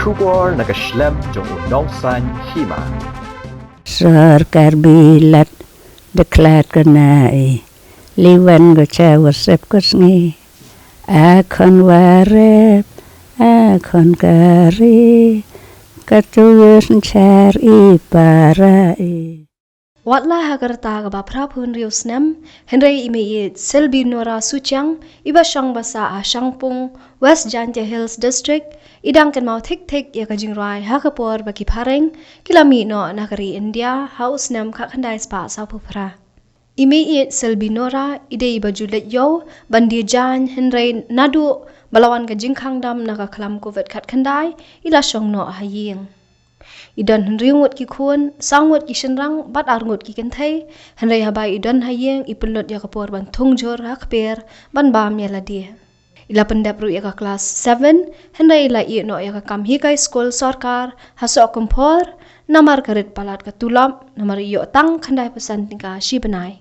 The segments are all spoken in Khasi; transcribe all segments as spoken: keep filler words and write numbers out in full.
Khubor na ka shlem jong u Nongsaiñ Hima. Sorkar Bilat declare ka na i liwan go cha wasep ko sngi. A khon warep, a khon kari, ka tu yus nchar i para i. Wat la ha ka rta kaba phra phew hynriew snem, hynrei i mei i Selby Nora Suchiang, iba shong basa ha Shangpung, West Jaintia Hills District, i dang kynmaw thik thik ïa ka jingrwai ha ka por ba ki phareng ki la mih noh na ka ri India ha u snem khatkhyndai spah sawphew phra. I mei i Selby Nora i dei iba ju leit ïew ban die jaiñ, hynrei naduh ba la wan ka jingkhang dam na ka khlam Covid khatkhyndai, i la shong noh ha ïing. I don hynriew ngut ki khun, saw ngut ki shynrang bad ar ngut ki kynthei, hynrei haba i don ha ïing i pynlut ïa ka por ban thung jhur ha kper ban bam ïa lade. I la pyndep ruh ïa ka klas seven, hynrei i la ïeh noh ïa ka kam hikai skul sorkar ha Sohkymphor, namar ka rit palat ka tulop, namar i ïoh tang khyndai phew san tyngka shi bnai.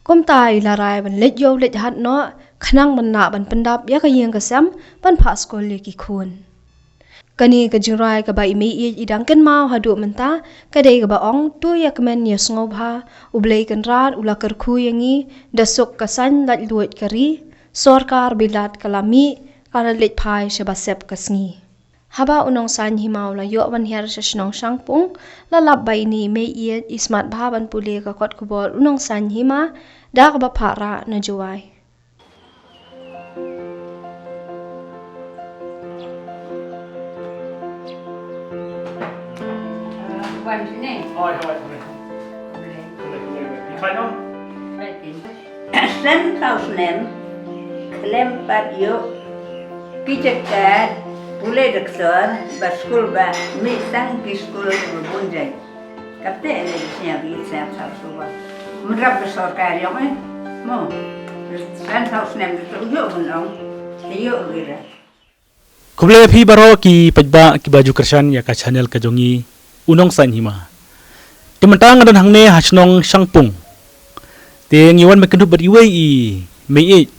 Kumta i la rai ban leit ïew leit hat noh, khnang ban lah ban pyndap ïa ka ïing ka sem ban phah skul ïa ki khun. Kane ka jingrwai kaba i mei i dang kynmaw haduh mynta ka dei kaba ong, to ïa kmen ïa sngewbha, U Blei Kynrad u la kyrkhu ïa ngi, da suk ka saiñ laitluid ka ri, sorkar Bilat ka la mih, ka la leit phai sha ba sep ka sngi. Haba u Nongsaiñ Hima u la ïoh ban hiar sha shnong Shangpung, la lap ba ine i mei i smat bha ban pule ka kot khubor u Nongsaiñ Hima da kaba phah rah na Jowai. Wan sini. Hoi, hoi, hoi. Boleh. Boleh, boleh, boleh. Ikhlas, no? Ikhlas. San phew snem khlem pat ïoh ki jaka pule doktor ba skul ba mih tang ki skul ba bun jait. Kata ne sñiaw ki sa phew snem ba mynrap ba sorkar ïong eh. Mo. San phew snem to ïoh bun ong. Ïoh gira. Khublei phi baroh ki paidbah kiba ju kyrshan ïa ka channel ka jong ngi, U Nongsaiñ Hima. Te mynta nga don hangne ha shnong Shangpung. Te ngi wan ban kynduh bad iwei i mei ïeit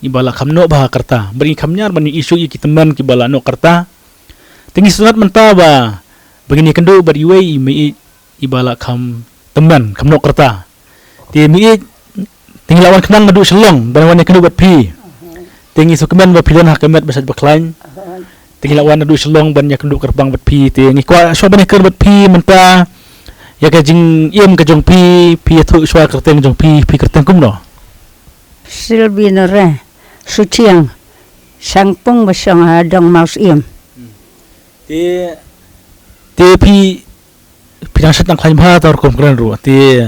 iba la kham noh bha ka rta. Bad ngi kham ñiar ban ïohi shuh ïa ki tymmen kiba la noh ka rta. Te ngi sngewtynnat mynta ba, ba ngin ïakynduh bad iwei i mei ïeit iba la kham tymmen, kham noh ka rta. Te mei ïeit, te ngi la wan khnang naduh Shillong ban wan ïakynduh bad phi. Te ngi sngewkmen ba phi don ha ka met ba shait ba khlaiñ. Te ngi la wan naduh Shillong ban ïakynduh kyrpang bad phi. Te ngi kwah shuwa ban ïakren bad phi mynta ïa ka jingim ka jong phi, phi ïathuh shuwa kyrteng jong phi, phi kyrteng kumno? Silvia Nora Suchiang, Shangpung ba shong ha Dong Mawsiem. Te, te phi, phi dang shait dang khlaiñ bha, ta rukom kren ruh. Te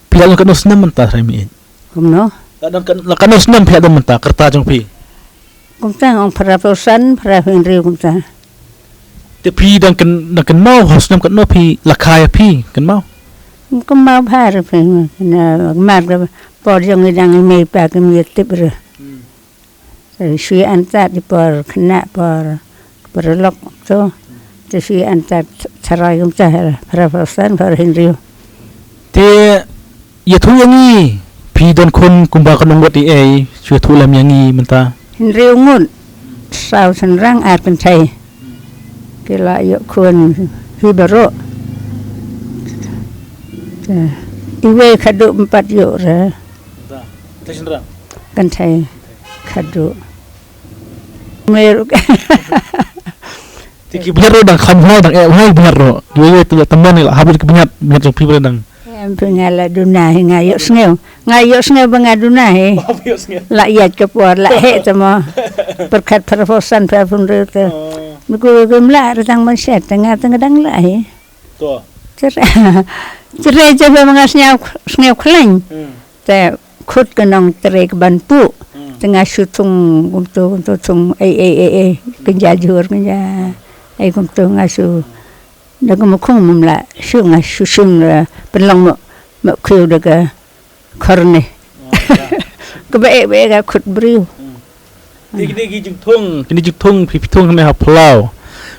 phi la don katno snem mynta, trai mei ïeit? Kumno? La don kat-, la katno snem phi la don mynta ka rta jong phi? Kumta ong phra phew san, phra phew hynriew kumta. Te phi dang kyn-, dang kynmaw ha snem katno phi la kha ïa phi, kynmaw? Kynmaw bha re phi, na mar ka por jong i dang i mei pa kim ïatip re. Hmm. Te shu ïa antad i por khynnah, por paralok to. Te shu ïa antad tharai kumta, phra phew san, phra phew hynriew. Te ïathuh ïa ngi, phi don khun kumba katno ngut, ei ei, shu ïathuh lem ïa ngi mynta. Hynriew ngut, saw shynrang ar kynthei. Ki la ïoh khun hi baroh. Te iwei khadduh ym pat ïoh re. Kynthei khadduh. Mer. Te ki bniat ruh dang kham bha, dang eh bha ki bniat ruh. Iwei iwei te la tymmen, la hap ki bniat, bniat jong phi ba dang. Em, phi, nga la duna hi, nga ïohsngew. Nga ïohsngew ba nga duna hi. Oh, phi ïohsngew. La ïaid ka por, la heh te mo. Pyrkhat phra phew san, phra phew hynriew te. Oh. Ngi ku, ku ym lah re tang ban shet, te nga te nga dang lah hi. To. Tre, tre te ba nga sñiaw, sñiaw khlaiñ. Hmm. Te khut ka nongtrei ka ban puh. Hmm. Te nga shu thung kumto, kumto thung, ei, ei, ei, ei, kynja jhur, kynja, ei, kumto nga shu. Da ka mukhung mum la shu, nga shu shim la pynlong mo, mo khiew da ka khorne. Oh, ya. Kaba eh, ba eh ka khut briew. Hmm. Te kine ki jingthung, kine jingthung, phi, phi thung ne ha phyllaw.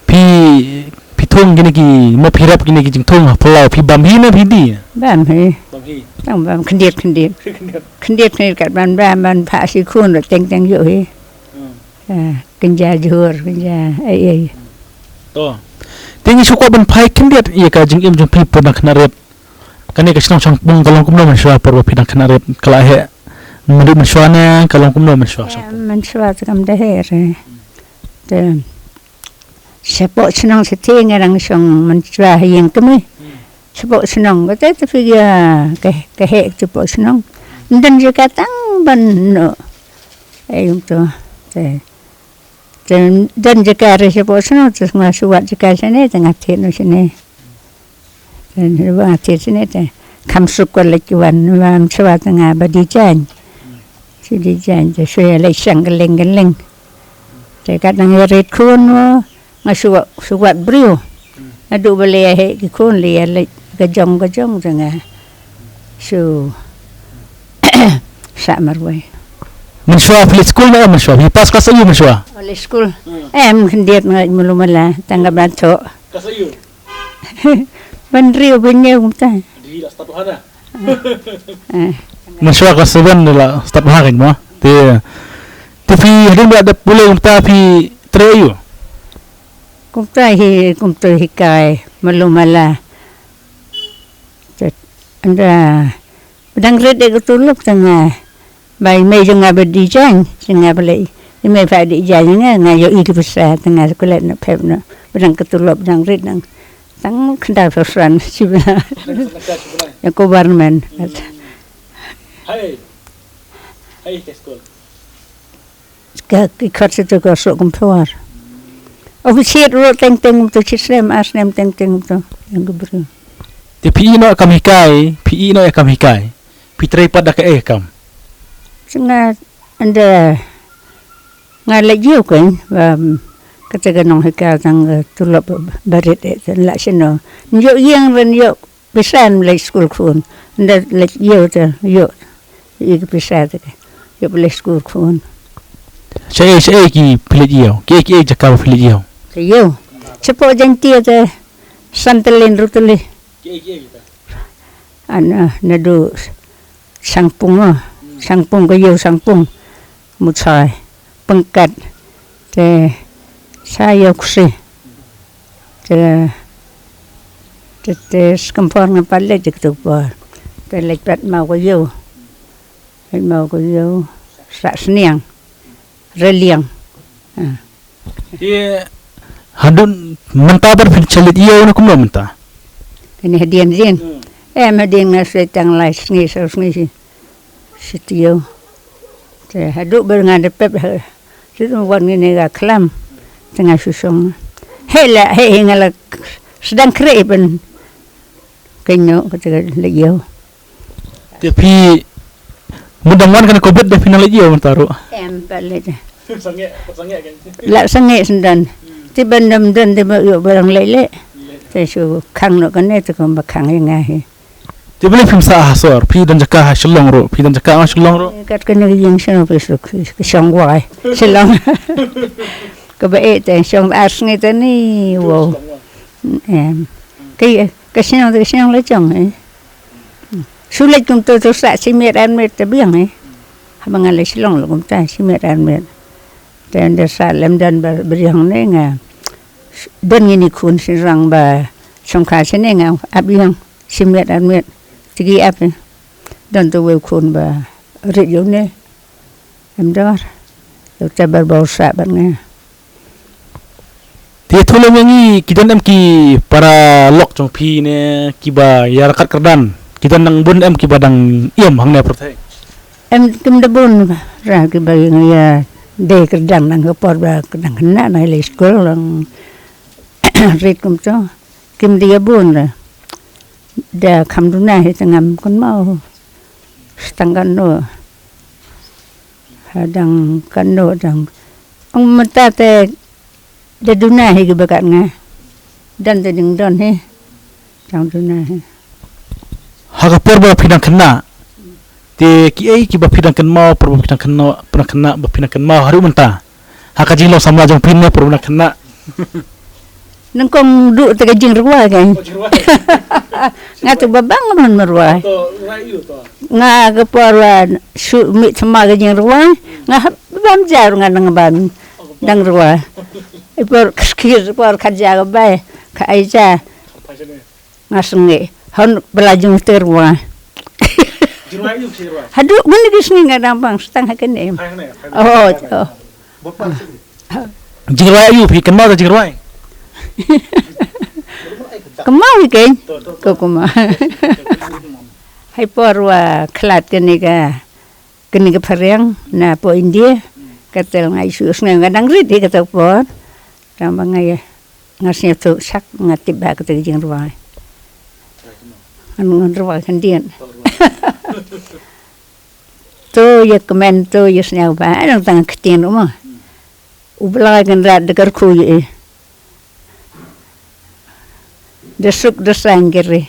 Phi, phi thung kine ki, mo phi rep kine ki jingthung ha phyllaw, phi bam hi ne phi die? Bam hi. Bam hi. Tang bam khyndiat, khyndiat. Khyndiat. Khyndiat, khyndiat kat ban bam, ban phah shi khun ruh teng teng ïoh hi. Hmm. Ah, kynja jhur, kynja, ei, ei. To. Te ngi shu kwah ban phai khyndiat ïa ka jingim jong phi por dang khynnah rit. Kane ka shnong Shangpung ka long kumno mynshuwa por ba phi dang khynnah rit, ka la heh mynriew mynshuwa ne ka long kumno mynshuwa Shangpung? Mynshuwa te kam da heh re. Te shapoh shnong shatei nga dang shong mynshuwa ha ïing kmie. Shapoh shnong kata te phi ïa ka, ka heh shapoh shnong. Ym don jaka tang ban noh. Ei um to. Te, te don jaka re shapoh shnong te nga shu wad jaka shane te nga thied noh shane. Te ba nga thied shane te kham suk ka leit wan, ba mynshuwa te nga ba design. Shu design te shu ïa leit shang kylleng kylleng. Te kat nang ïa rit khun mo, nga shu, shu wad briew. Naduh ba la ïa heh ki khun la ïa leit ka jong ka jong te nga shu sah marwei. Mynshuwa phi leit skul ne em mynshuwa? Phi pass klas aïu mynshuwa? Leit skul. Em khyndiat nga leit malu mala tang ka ban thoh. Klas aïu? Ban hynriew ban hynñiew kumta. Di la start bha na. Eh. Mynshuwa klas seven la start bha kan mo. Te, te phi hadien ba la dep pule kumta phi trei aïu? Kumta hi, kumta hikai malu mala. Te ynda ba dang rit ïa ka tulop te nga, ba i mei jong nga ba design, jong nga ba lei, i mei ba design nga, nga ïohi ki pisa te nga klet na pep na. Ba dang ka tulop dang rit dang tang khyndai phew san shi bnai. Ïa ka government. Hai. Hai ka skul. Ka, ki khot sa tu ka sok kumthwar. Officiate ruh teng teng kumtu, shi snem ar snem teng teng kumtu. Ïa ka briew. Te phi ïoh kam hikai, phi ïoh kam hikai. Phi trei pat da kaei ka kam? Nga ynda nga leit ïew kein, ba kata ka nonghikai tang ka tulop ba rit eh, te la shano. Ïoh ïeng ren ïoh pisa ym leit skul khun. Ynda leit ïew te ïoh, ïoh ka pisa te ka ïoh ba leit skul khun. Shaei shaei ki phi leit ïew? Kiei kiei jaka ba phi leit ïew? Te ïew shapoh Jaintia te san tylli hynriew tylli. Ana naduh Shangpung, ah, Shangpung ka ïew Shangpung. Muchai pengkat te sa ïa kusi te, te, te skam por nga pat leit ïa katu por. Te leit pat maw ka ïew, leit maw ka ïew sa sniang reliang. Ah. Te hadien mynta ba phin sa leit ïew na kumno mynta? Kane hadien hadien. Hmm. Em hadien nga sa tang lai sngi saw sngi shi. Shi tiew. Te haduh ba nga da pep ha, te wan ngi ne ga klam. Te nga shu shong. He la, he, he nga la sdang kre ipan. Kenyo, kata ka la ïew. Te phi, mut dang wan kane covid da phi nang la ïew mynta ruh? Em, ba leit. Sangeh, sangeh kan. La sangeh sendon. Te ban dam don te ba ïoh ba dang leit leh. Te shu khang noh kane te kumba khang ïa nga hi. Te balei phim sah ha sor, phi don jaka ha Shillong ruh, phi don jaka ha Shillong ruh? Eh, kat kane ka ïing Shillong phi suk, ka shong wai, Shillong. Kaba eh te shong ar sngi te ni, wow. Em. Ka, ka Shillong te ka Shillong la jong, eh. Shu leit kumto to sah shi miet ar miet te biang, eh. Haba nga leit Shillong la kumta shi miet ar miet. Te ynda sah lem don ba, ba biang ne nga. Don ngin i khun shynrang ba shongkha shane nga ap ïeng. Shi miet ar miet. Te ki ap, eh. Don te wei khun ba rit ïew ne. Em dor. Ïa uta bar ba u sah bad nga. Te ïathuh lem ïa ngi, ki don em ki para lok jong phi ne kiba ïa ryngkat kyrdan? Ki don dang bun em kiba dang im hangne pyrthei? Em kim da bun ra kiba ïa dei kyrdan dang ka por ba ka dang khynnah na lei skul dang rit kumto. Kim da ïa bun ra. Da kham duna hi te ngam kynmaw. Stang kano. Ha dang kano dang. Ong mynta te da duna hi kiba kat nga. Don te ding don hi. Dang duna hi. Ha ka por ba phi dang khynnah. Te kiei kiba phi dang kynmaw, por ba phi dang khynnah, phi dang khynnah, ba phi dang kynmaw haduh mynta. Ha ka jinglong samla jong phi ne por ba dang khynnah. Nyngkong duh te ka jingrwai kan. Oh, jingrwai. Nga tu ba bang man marwai. To, rwai ïu to. Nga ka por ba shu mih thma ka jingrwai. Nga ha-, bam jar nga nang bam. Oh, Dang rwai. I por kir por ka ja ka bai. Ka ai ja. Nga sngi. Hon bela jung ter wa. Hadu ngin ki sngi nga dang bang stang ha kene. Oh, oh. Jingrwai ayu phi kan mau ta jingrwai. Kemau hi ken. Ko kemau. Hai por wa khlad kene ka kene ka phareng na po India. Katel ngai su sngai nga dang rit hi kata por. Tang ba ngai nga sngewthuh sak nga tip ba kata ka jingrwai. Ngan ngan rwai kan dien. To ïa kmen to ïa sngewbha nang tang ktien uma. U Blai kan rat da kyrkhu ïa i. Da suk da sain kiri.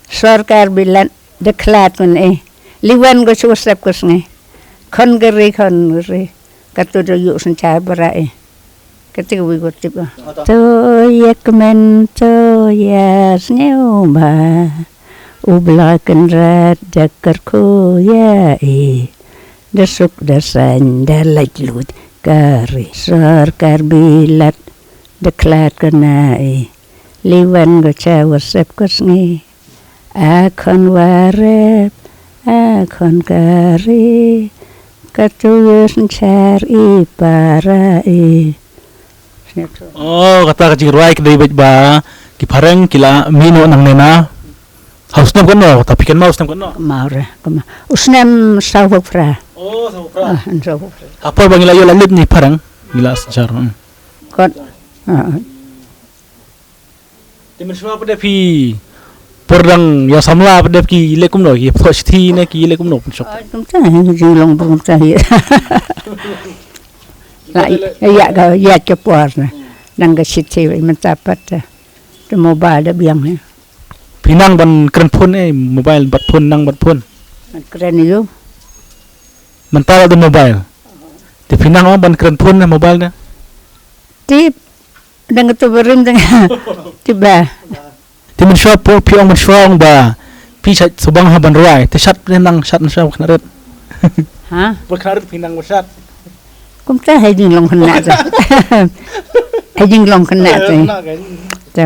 Sorkar bilat da khlad kun i. Liwan ko chu sep ko sngi. Khon kiri khon kiri. Katu da yu sun cha bara i. Kati ka wi ko tip ba. To ïa kmen to ïa sngewbha. U Blai kan rat da kyrkhu ïa i. Da suk da sain da lait lut kari sorkar bilat da khlad kana i. Liwan ko cha wa sep ko sngi. A khon warep a khon kari. Katu yus nchar i para i. Oh, kata ka jingrwai ka dei beit ba ki phareng ki la mih noh nangne na. Ha u snem kano, ta phi kynmaw u snem kano? Kynmaw re, kynmaw. U snem saw hok phra. Oh, saw hok phra. Ah, saw hok phra. Ha por ba ngi la ïoh la leit ni phareng, ngi la synshar. Hmm. Kot. Ah. Te mynshuwa pat de phi por dang ïa samla pat de ki leh kumno, ki phoh shithi ne ki leh kumno mynshuwa? Ah, kumta, jinglong kumta hi. La ïa ka ïa ka por na. Dang ka shithi mynta pat. Te mobile da biang hi. Phi nang ban kren phone eh, mobile bad phone nang bad phone. Kren ïa u. Mynta la da mobile. Te phi nang ban kren phone eh, mobile da. Tip. Dang tu barim dang. Tip ba. Te mynshuwa phi ong mynshuwa ong ba. Phi shat subang ha ban rwai. Te shat ne nang shat mynshuwa khnang rit. Ha? Ba khnang rit phi nang ba shat. Kumta ha jinglong khynnah ta. Ha jinglong khynnah ta. Khynnah kan. Ta.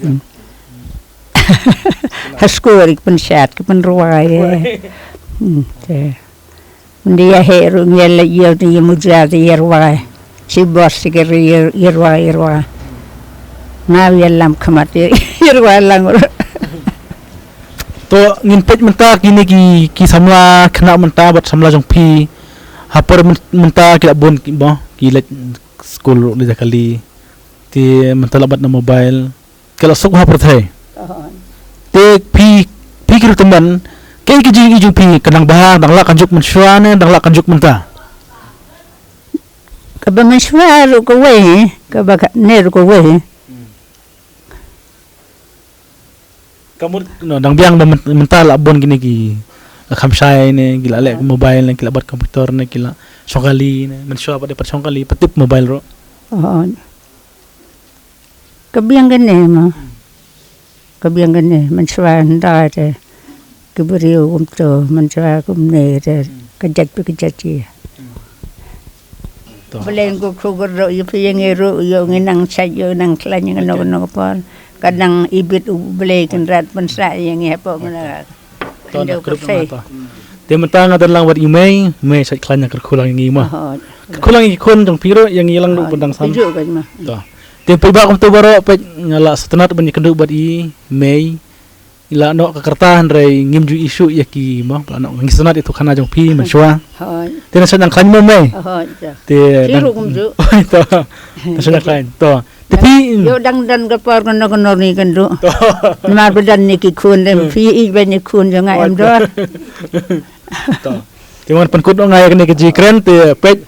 Hmm. Ha skul ki pynshat ki pynrwai. Rwai. Hmm, ta. Ndia he ru ngia la ïa ti ïa muja ti ïa rwai. Shi bos shi kiri ïa rwai ïa rwai. Nga ïa lam khmat ïa rwai lang. To ngin peit mynta kine ki ki samla khynnah mynta bad samla jong phi. Ha por myn- mynta ki la bun ki ba ki leit skul ruh da kali. Te mynta la bat na mobile. Ki la suk ha pyrthei. Te phi phi ki ruh tymmen. Kaei ka jingïohi jong phi ka dang bha dang lah kan juk mynshuwa ne dang lah kan juk mynta. Kaba mynshuwa ruh kawei kaba kane ruh kawei. Ka mut no dang biang ba myn- mynta la bun kine ki kham shai ne ki la leh mobile ne ki la bat computer ne ki la shong kali ne mynshuwa pat de pat shong kali pat tip mobile ruh. Ka biang kane ma. Ka biang kane mynshuwa nda te. Ki briew kumto mynshuwa kumne te ka jait pa ka jait ki. Blei ko kru ko ro yu phi ngi ru yu ngi nang chait yu nang khlaiñ ngi no no por. Ka nang ibit u Blei kan rat pynsa yu ngi hapo ngna. To na krup ma to. Te mynta nga don lang wat i mei mei chait khlaiñ na kyrkhu lang ngi ma. Kyrkhu lang ngi khun jong phi ru yu ngi lang ru pyndonkam. To. Te phi ba kumto baroh phi nga la sngewtynnat ban ïakynduh bad i mei. I la noh ka kyrta hynrei ngim ju issue ïa ki mo la noh ngi sngewtynnat ïa tu khana jong phi mynshuwa. Te na sngewtynnat khlaiñ mo mei. Te dang kum ju. To. Na sngewtynnat khlaiñ. To. Te phi ïoh dang dang ka por kano kano ni kan du. Namar ba dang ni ki khun dem phi i ba ni khun jong nga em dor. To. Te mon pynkut nga ïa kane ka jingkren te peit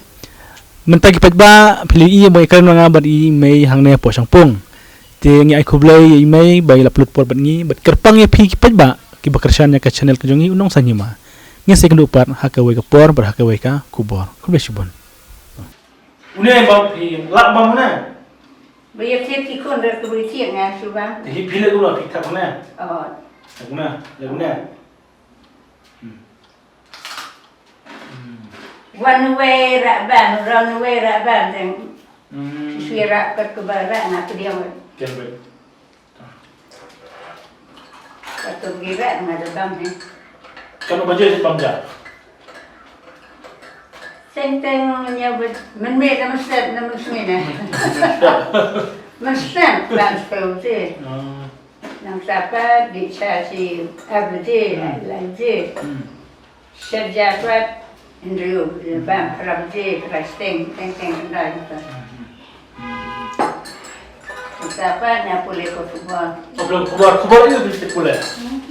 mynta ki peit ba phi i ba kren nga bad i mei hangne po shangpung. Te ngi ai khublei ïa i mei ba i la pynlut por bad ngi bad kyrpang ïa phi ki paidbah kiba kyrshan ïa ka channel ka jong ngi u Nongsaiñ Hima. Ngin sa ïakynduh pat ha kawei ka por bad ha kawei ka khubor. Khublei shibun. Une bam phi lah bam une. Ba ïa thied ki khun rat ka ba ïa thied nga shu bam. Te hi phi leh kumno phi thap une. Oh. Leh kumne, leh kumne. Hmm. Hmm. One way ra bam, run away ra bam, then Hmm. Shisha rah kat kaba rah nga pdiang. Ken bet. Kat kaba rah nga da bam he. Katno baje bam ja? Teng teng ñiew bad mynmiet na mynstep na mynsngi ne. Mynstep bam step je. Ah. Nang sapat di cha si ar baje, hmm, lai baje. Hmm. Sha ja pat hynriew bam phra baje, phra steng, teng teng khyndai. Hmm. Sa pat na pule ko khubor. Ko pule ko khubor, khubor ïa u pule.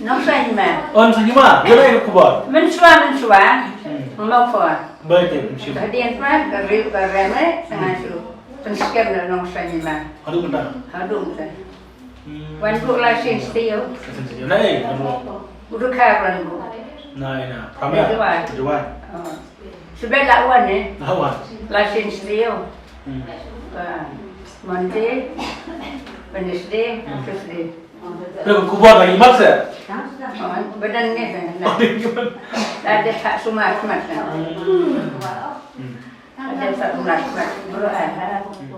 Nongshwa Hima. Oh, Nongshwa Hima. Ïa ïa ko khubor. Mynshuwa, mynshuwa. Hmm. Ngam khubor. Ba ïa te mynshuwa. Hadien pat ka riew ka rem eh, sa nga shu pynskhem na Nongshwa Hima. Haduh mynta. Haduh mynta. Hmm. Wan buh license te ïa u. License te ïa u. Nai, wan buh. U dkhar wan buh. Nai na. Pramya. Jowai. Jowai. Oh. Shu beit la wan eh. La wan. License te ïa u. Hmm. Ka Monday, Wednesday, hmm, Thursday. Pule ko khubor ka imat se? Oh, ba dang ne se. Oh, imat. La dep phah sumar sumar se. Hmm. Hmm. La dep phah sumar sumar. Bro, ah. Hmm.